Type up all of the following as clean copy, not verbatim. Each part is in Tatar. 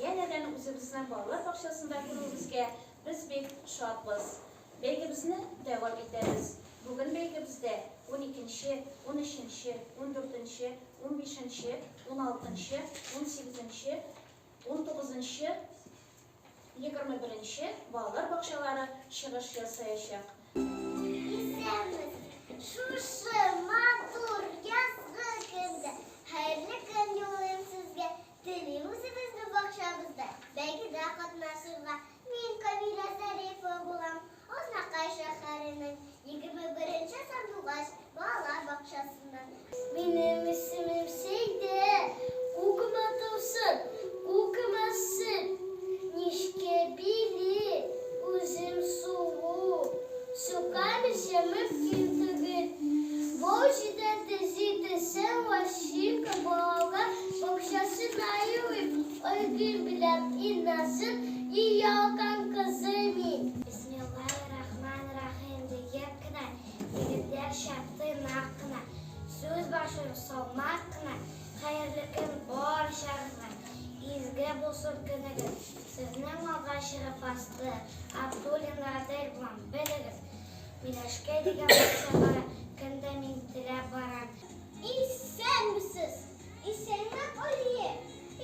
янәдән үзебезнең балалар бакчасында күрүебезгә без бик шатбыз. Бәйгебезне дәвам итәбез. Бүген бәйгебездә уникенче, унөченче, ундүртенче, унбишенче, уналтынчы, унсигезенче, унтугызынчы, 21 нче балалар бакчалары чыгыш ясаячак. Исәнмесез! Шушы матур язгы көндә хәерле көн юлыйм сезгә. Телим үзебезнең бакчабызда бәйгедә катнашырга. Мин Камилә Зарифова булам, Азнакай шәһәренең 21 нче Сандугач балалар бакчасыннан. Минем исемем Сәйдә, күкемә тылсым, күкемә сөт, нечкә били, үзем сылу, Сукамыйча мөмкин түгел. Бу җирдә төзи төшсәң, Ващенко балалар бакчасына йөрим, Айгөл белән Илназның иң яраткан кызы мин. Бисмиллаһир-рахманир-рахим диеп кенә, Егетләр чапты нак кына. Сүз башлыйм салмак кына, Хәерле көн барчагызга, Изге булсын көнегез. Сезнең алга чыгып басты, Абдуллин Радель булам, белегез. Миләшкәй дигән бакчага Көн дә мин теләп барам. Исәнмесез! Исәнме, Алия!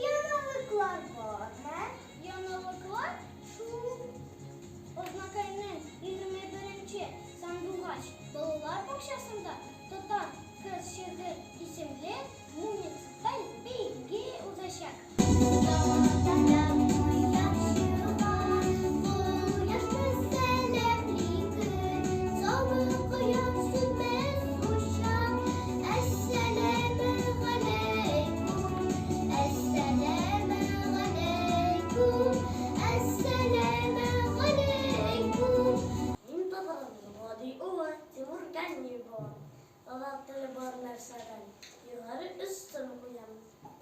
Яңалыклар бармы? Яңалыклар шул Азнакайның 21 нче Сандугач балалар бакчасында Татар кызчыгы исемле муниципаль бәйге узачак. Мин татарның гади улы Тимур Ганиев булам. Татар теле бар нәрсәдән югары өстен куям.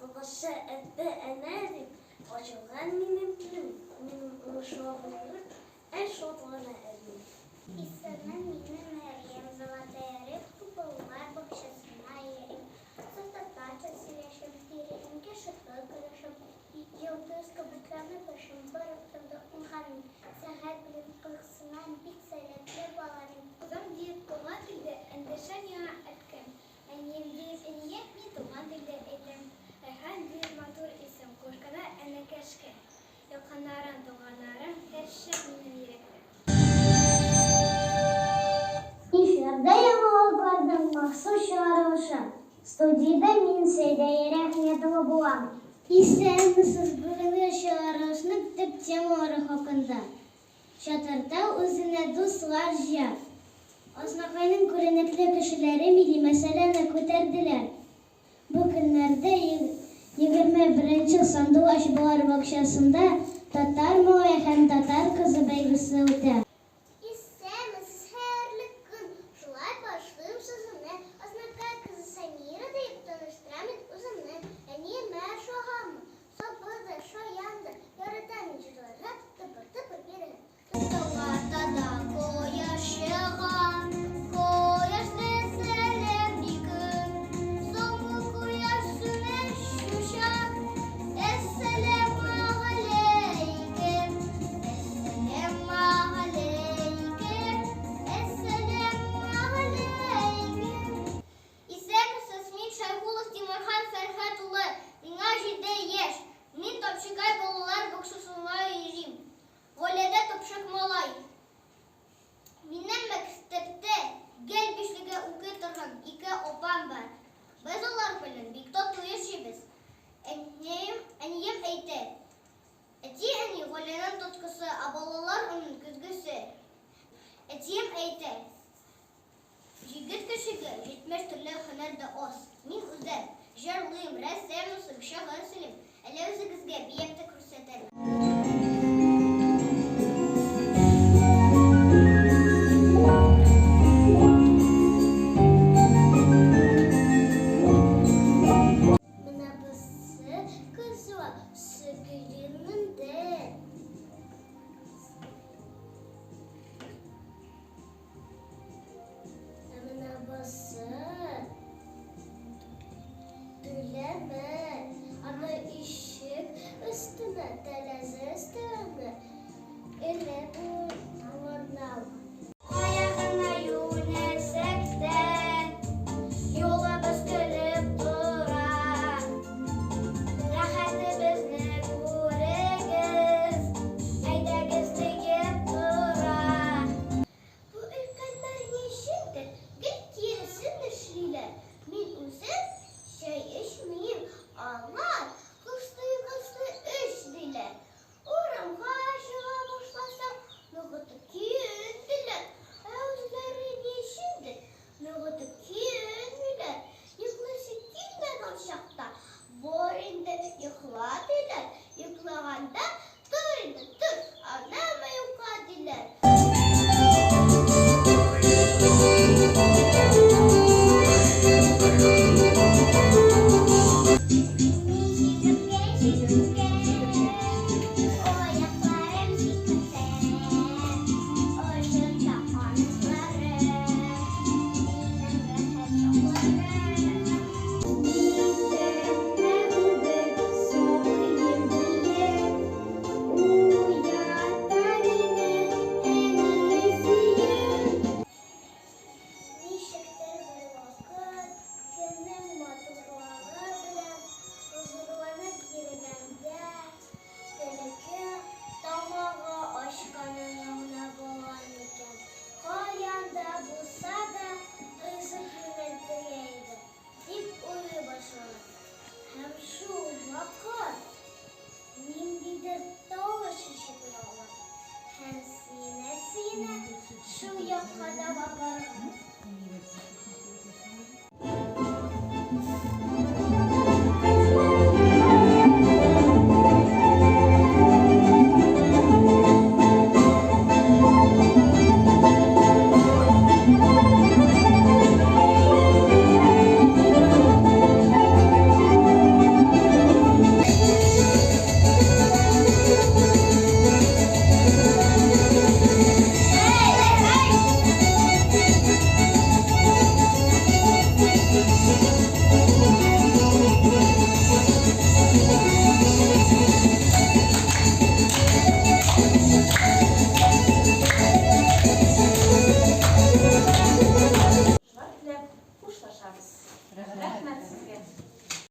Татарча әттә әнә дип ачылган минем телем, минем уңышларны күреп, әй шатлана әбием. Исемем минем Мәрьям, Золотая рыбка балалар бакчасына йөрим. Саф татарча сөйләшәм, тирә-юньгә шатлык өләшәм. Йолдыз кебек янып эшем, барып торды уңган мин. Сәгать белән кызыксынам, бик сәләтле бала мин. Кызым диеп туган телдә эндәшә миңа әткәм. Әнием диеп әнигә мин туган телдә әйтәм. Рәйхан диеп матур исем кушкана энекәшкә. Якыннарым, туганнарым һәрчак минем йөрәктә. Эфирда яңалыкларның махсус чыгарылышы. Студиядә мин Сәйдә Ярәхмәтова булам. Исәнмесез, бүгенге чыгарылышның төп темалары хакында. Чатыртау үзенә дуслар җыя. Азнакайның күренекле кешеләре милли мәсьәләне күтәрделәр. Бу көннәрдә 21 нче Сандугач балалар бакчасында Татар малае һәм татар кызы бәйгесе үтә. Исәнмесез, хәерле көн! Шулай башлыйм сүземне. Азнакай кызы Самира диеп таныштырам мин үземне. Әниемә ошаганмы? Сабыр да, шаян да, ярата мин җырларга тыпыр-тыпыр бирелеп. Тауларда кояш чыга, кояшны сәламли көн. Соңгы кояш сүнә шулчак. Әссәламегаләйкем, әссәламегаләйкем, әссәламегаләйкем. Исәнмесез, мин Шәйхулов Тимерхан Фәрхәт улы, миңа 7 яшь. Мин Топчыкай балалар бакчасына йөрим. Гаиләдә топчык малай. Минем мәктәптә гел бишлегә укый торган ике апам бар. Без алар белән бик тату яшибез. Әнием, әнием әйтә, әти-әни гаиләнең тоткасы, ә балалар аның көзгесе. Әтием әйтә, егет кешегә 70 төрле һөнәр дә аз. Мин үзем җырлыйм, рәсем ясыйм, шигырь сөйлим. Әле үзегезгә биеп тә күрсәтермен. Менә бусы кызуа сөйгеленендә. Ә менә бусы түләмә. Аны ишетеп. Рәхмәт сезгә.